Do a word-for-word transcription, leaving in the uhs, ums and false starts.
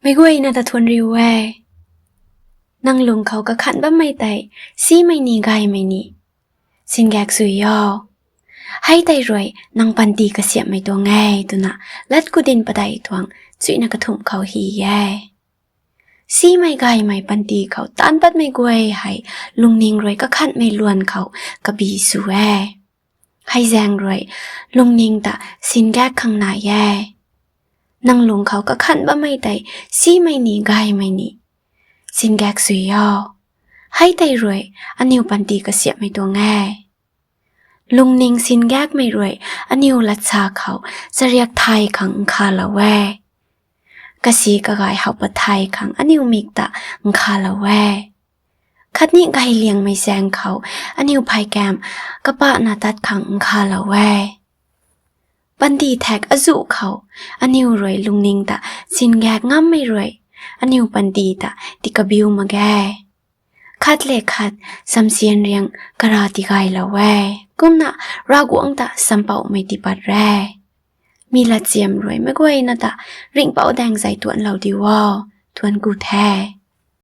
Meic guayna ta thuanc riu e. Nang lung khou kakhanh bammei tei, simei ni gaymei ni, singaek sui o. Hei tei rui nang panty kasiamhmei tuang e twna Lat Khou Dinc padeih tuang chuina kathumh khou hy e. Simei gaymei panty khou taanc patmei guay hei lungning rui kakhanhmei luan khou kabi sw e. Hei zaeng rui lungning ta singaek khang nai e. Nang lung khou kakhanh bammei tei, simei ni gaymei ni, singaek sui o. Hei tei rui aniu panty kasiamhmei tuang e. Lungning singaekmei rui aniu latsa khou chariak thay khang nkhavlou e. Kasi kagay how pat thay khang aniu mik ta nkhavlou e. Khatni gayliangmei zaeng khou aniu pheykamv kapahna tat khang nkhavlou e. Panty thaek azuh khou aniu rui lungning ta singaek ngammei rui aniu panty ta tikabiu mak ge. Khat le khat samsian riang kara tigaylou e. Kumna Ravguangc ta sampouhmei tiipat re. Mi latchiam rui meic guayna ta ringhpouc daeng zei tuanlou diu o, thuanc ku the.